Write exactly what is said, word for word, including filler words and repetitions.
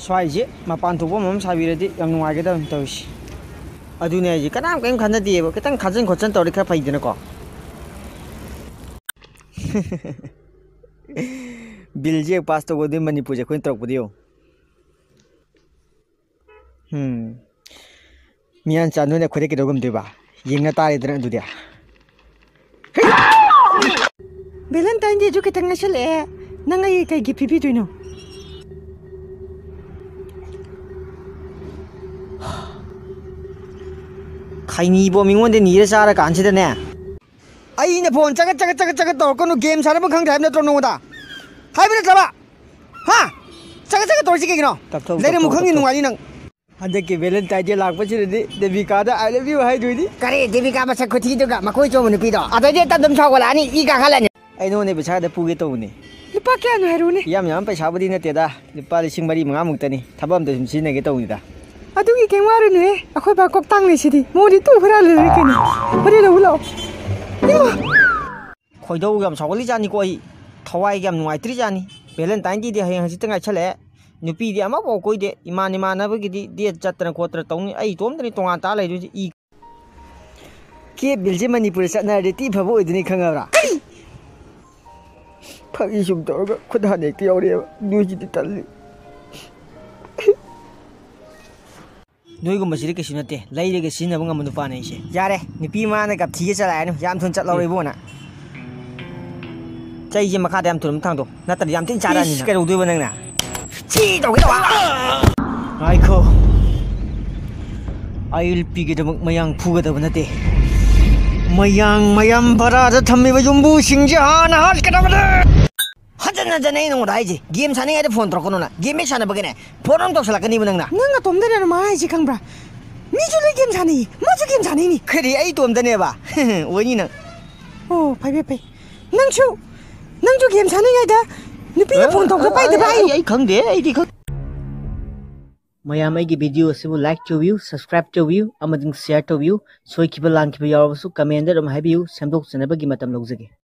ꯁ꯭ꯋꯥꯏꯁꯦ ꯃꯄꯥꯟ ꯊꯣꯛꯄ ꯑꯃ ꯁꯥꯕꯤꯔꯗꯤ ꯌꯥꯝ ꯅꯨꯡꯉꯥꯏꯒꯗꯕꯅꯤ ꯇꯧꯔꯤꯁꯦ꯫ ꯑꯗꯨꯅꯦ ꯍꯥꯏꯁꯦ, ꯀꯅꯥꯝ ꯀꯔꯤꯝ ꯈꯟꯅꯗꯦꯕ꯫ ꯈꯤꯇꯪ ꯈꯥꯖꯤꯟ ꯈꯣꯠꯆꯤꯟ ꯇꯧꯔꯗꯤ ꯈꯔ ꯐꯩꯗꯅꯀꯣ꯫ ꯕꯤꯜꯁꯦ ꯄꯥꯁ ꯇꯧꯒꯗꯣꯏ ꯃꯅꯤꯄꯨꯔꯁꯦ ꯑꯩꯈꯣꯏꯅ ꯇꯧꯔꯛꯄꯗꯤ ꯌꯦꯡꯉꯨ꯫ ꯎꯝ꯫ ꯃꯤꯌꯥꯟ ꯆꯥꯟꯗꯨꯅ ꯑꯩꯈꯣꯏꯗ ꯀꯩꯗꯧ ꯉꯝꯗꯣꯏꯕ? ꯌꯦꯡꯅ ꯇꯥꯔꯦꯗꯅ ꯑꯗꯨꯗꯤ꯫ ꯚꯦꯂꯦꯟꯇꯥꯏꯟ ꯗꯦꯁꯨ ꯈꯤꯇꯪ ꯅꯛꯁꯜꯂꯛꯑꯦ꯫ ꯅꯪ ꯑꯩ ꯀꯩ ꯒꯤꯐ ꯄꯤꯕꯤꯗꯣꯏꯅꯣ? ꯈꯩꯅꯤꯕꯣ ꯃꯤꯉꯣꯟꯗ ꯅꯤꯔ ꯆꯥꯔ ꯀꯥꯟꯁꯤꯗꯅꯦ꯫ ꯑꯩꯅ ꯐꯣꯟ ꯆꯒꯠ ꯆꯒꯠ ꯆꯒꯠ ꯆꯒꯠ ꯇꯧꯔꯛꯀꯅꯨ, ꯒꯦꯝ ꯁꯥꯟꯅꯕ ꯈꯪꯗꯦ ꯍꯥꯏꯕ ꯅꯠꯇ꯭ꯔꯣ ꯅꯉꯣꯟꯗ? ꯍꯥꯏꯕ ꯅꯠꯇ꯭ꯔꯕ? ꯍꯥ? ꯆꯒꯠ ꯆꯒꯠ ꯇꯧꯔꯤꯁꯤ ꯀꯩꯒꯤꯅꯣ? ꯇꯞꯊꯧ, ꯂꯩꯔꯝꯃꯨ ꯇꯞꯊꯧ, ꯈꯪꯅꯤ ꯇꯞꯊꯧ꯫ ꯅꯨꯡꯉꯥꯏꯅꯤ ꯅꯪ꯫ ꯍꯟꯗꯛꯀꯤ ꯚꯦꯂꯦꯟꯇꯥꯏꯟ ꯗꯦ ꯂꯥꯛꯄꯁꯤꯗꯗꯤ ꯗꯦꯕꯤꯀꯥꯗ "I love you" ꯍꯥꯏꯗꯣꯏꯅꯤ꯫ ꯀꯔꯤ ꯗꯦꯕꯤꯀꯥ ꯃꯁꯛ ꯈꯨꯊꯤꯗꯨꯒ ꯃꯀꯣꯏ ꯆꯣꯝꯕ ꯅꯨꯄꯤꯗꯣ? ꯑꯗꯩꯗꯤ ꯑꯗꯨꯝ ꯁꯥꯎꯒꯠꯂꯛꯑꯅꯤ, ꯏ ꯀꯥꯈꯠꯂꯅꯤ꯫ ꯑꯩ ꯅꯉꯣꯟꯗ ꯄꯩꯁꯥ ꯈꯛꯇ ꯄꯨꯒꯦ ꯇꯧꯕꯅꯦ꯫ ꯂꯨꯄꯥ ꯀꯌꯥꯅꯣ ꯍꯥꯏꯔꯛꯎꯅꯦ꯫ ꯌꯥꯝ ꯌꯥꯝ ꯄꯩꯁꯥꯕꯨꯗꯤ ꯅꯠꯇꯦꯗ, ꯂꯨꯄꯥ ꯂꯤꯁꯤꯡ ꯃꯔꯤ ꯃꯉꯥꯃꯨꯛꯇꯅꯤ꯫ ꯊꯕꯛ ꯑꯝꯇ ꯁꯨꯝ ꯁꯤꯖꯤꯟꯅꯒꯦ ꯇꯧꯕꯅꯤꯗ꯫ ꯑꯗꯨꯒꯤ ꯀꯩꯝ ꯋꯥꯔꯨꯅꯨꯍꯦ, ꯑꯩꯈꯣꯏ ꯕꯥ ꯀꯣꯛ ꯇꯥꯡ ꯂꯩꯁꯤꯗꯤ, ꯃꯉꯣꯟꯗꯤ ꯇꯨ ꯍꯨꯔꯥꯜꯂꯨꯔꯦ ꯀꯩꯅꯣ꯫ ꯍꯣꯔꯦꯟ ꯂꯧꯕ ꯂꯥꯛꯑꯣ꯫ ꯏꯃꯥ! ꯈꯣꯏꯗꯧ ꯌꯥꯝ ꯁꯥꯎꯒꯠꯂꯤꯖꯥꯠꯅꯤꯀꯣ ꯑꯩ꯫ ꯊꯋꯥꯏꯒ ꯌꯥꯝ ꯅꯨꯡꯉꯥꯏꯇ꯭ꯔꯤꯖꯥꯠꯅꯤ꯫ ꯚꯦꯂꯦꯟꯇꯥꯏꯟ ꯗꯦꯗꯤ ꯍꯌꯦꯡ ꯍꯪꯆꯤꯠꯇ ꯉꯥꯏꯁꯜꯂꯛꯑꯦ꯫ ꯅꯨꯄꯤꯗꯤ ꯑꯃꯐꯥꯎ ꯀꯣꯏꯗꯦ꯫ ꯏꯃꯥꯟ ꯏꯃꯥꯟꯅꯕꯒꯤꯗꯤ ꯗꯦꯠ ꯆꯠꯇꯅ ꯈꯣꯠꯇꯅ ꯇꯧꯅꯤ꯫ ꯑꯩ ꯏꯇꯣꯝꯇꯅꯤ ꯇꯣꯉꯥꯟ ꯇꯥ ꯂꯩꯗꯣꯏꯁꯦ꯫ ꯏ ꯀꯦꯞ ꯕꯤꯜꯁꯦ ꯃꯅꯤꯄꯨꯔꯗ ꯆꯠꯅꯔꯗꯤ ꯊꯤ ꯐꯕ ꯑꯣꯏꯗꯣꯏꯅꯤ, ꯈꯪꯉꯕ꯭ꯔꯥ? ꯐꯥꯒꯤ ꯁꯨꯝ ꯇꯧꯔꯒ ꯈꯨꯠ ꯍꯥꯟꯅ ꯍꯦꯛꯇ ꯌꯥꯎꯔꯛꯑꯦꯕ꯫ ꯅꯣꯏꯁꯤꯗꯤ ꯇꯜꯂꯤ꯫ ꯅꯣꯏꯒꯨꯝꯕꯁꯤꯗꯤ ꯀꯩꯁꯨ ꯅꯠꯇꯦ, ꯂꯩꯔꯒ ꯁꯤꯖꯤꯟꯅꯕ ꯉꯝꯕ ꯅꯨꯄꯥꯅꯦ ꯑꯩꯁꯦ꯫ ꯌꯥꯔꯦ, ꯅꯨꯄꯤ ꯃꯥꯅ ꯒꯞꯊꯤꯒ ꯆꯠꯂꯛꯑꯅꯨ, ꯌꯥꯝ ꯊꯨꯅ ꯆꯠꯂꯧꯔꯦ ꯏꯕꯨꯡꯉꯣ ꯅꯪ꯫ ꯆꯩꯁꯦ ꯃꯈꯥꯗ ꯌꯥꯝ ꯊꯨꯅ ꯑꯃꯨꯛ ꯊꯥꯡꯗꯣ, ꯅꯠꯇ꯭ꯔꯗꯤ ꯌꯥꯝ ꯊꯤꯅ ꯆꯥꯔꯛꯑꯅꯤ ꯏꯁ, ꯅꯪ꯫ ꯀꯩꯗꯧꯗꯣꯏꯕ ꯅꯪꯅ? ꯆꯤ ꯇꯧꯒꯦ ꯇꯧꯕ꯫ ꯉꯥꯏꯈꯣ, ꯑꯥꯏ ꯑꯦꯜ ꯄꯤꯒꯤꯗꯃꯛ ꯃꯌꯥꯡ ꯐꯨꯒꯗꯕ ꯅꯠꯇꯦ, ꯃꯌꯥꯡ ꯃꯌꯥꯝ ꯚꯔꯥꯗ ꯊꯝꯃꯤꯕ ꯌꯨꯝꯕꯨꯁꯤꯡꯁꯦ ꯍꯥꯟꯅ ꯍꯥꯠꯀꯗꯕꯅꯦ꯫ ꯍꯟꯖꯟ ꯍꯟꯖꯟ ꯑꯩ ꯅꯉꯣꯟꯗ ꯍꯥꯏꯁꯦ, ꯒꯦꯝ ꯁꯥꯟꯅꯉꯩꯗ ꯐꯣꯟ ꯇꯧꯔꯛꯀꯅꯣꯅ꯫ ꯒꯦꯝ ꯍꯦꯛ ꯁꯥꯟꯅꯕꯒꯅꯦ, ꯐꯣꯟ ꯑꯃ ꯇꯧꯁꯜꯂꯛꯀꯅꯤꯕ ꯅꯪꯅ꯫ ꯅꯪ ꯅꯇꯣꯝꯗꯅꯦ ꯑꯗꯨꯃꯥꯏ ꯍꯥꯏꯁꯦ ꯈꯪꯕ꯭ꯔꯥ? ꯃꯤꯁꯨ ꯂꯣꯏ ꯒꯦꯝ ꯁꯥꯟꯅꯩꯌꯦ, ꯃꯥꯁꯨ ꯒꯦꯝ ꯁꯥꯟꯅꯩꯅꯤ꯫ ꯀꯔꯤ, ꯑꯩ ꯏꯇꯣꯝꯗꯅꯦꯕ? ꯑꯣꯏꯅꯤ ꯅꯪ꯫ ꯑꯣ, ꯐꯩ, ꯐꯩ, ꯐꯩ꯫ ꯅꯪꯁꯨ, ꯅꯪꯁꯨ ꯒꯦꯝ ꯁꯥꯟꯅꯉꯩꯗ ꯅꯨꯄꯤꯅ ꯐꯣꯟ ꯇꯧꯕꯗ ꯄꯥꯏꯗꯕ ꯑꯩ, ꯍꯥꯏꯌꯨ꯫ ꯑꯩ ꯈꯪꯗꯦ, ꯑꯩꯗꯤ ꯈꯪ-, ꯃꯌꯥꯝ ꯑꯩꯒꯤ ꯚꯤꯗꯤꯑꯣ ꯑꯁꯤꯕꯨ ꯂꯥꯏꯛ ꯇꯧꯕꯤꯌꯨ, ꯁꯕꯁꯀ꯭ꯔꯥꯏꯕ ꯇꯧꯕꯤꯌꯨ ꯑꯃꯗꯤ ꯁꯤꯌꯥꯔ ꯇꯧꯕꯤꯌꯨ꯫ ꯁꯣꯏꯈꯤꯕ ꯂꯥꯟꯈꯤꯕ ꯌꯥꯎꯔꯕꯁꯨ ꯀꯃꯦꯟꯗ ꯑꯗꯨꯝ ꯍꯥꯏꯕꯤꯌꯨ, ꯁꯦꯝꯗꯣꯛꯆꯅꯕꯒꯤ ꯃꯇꯝ ꯂꯧꯖꯒꯦ꯫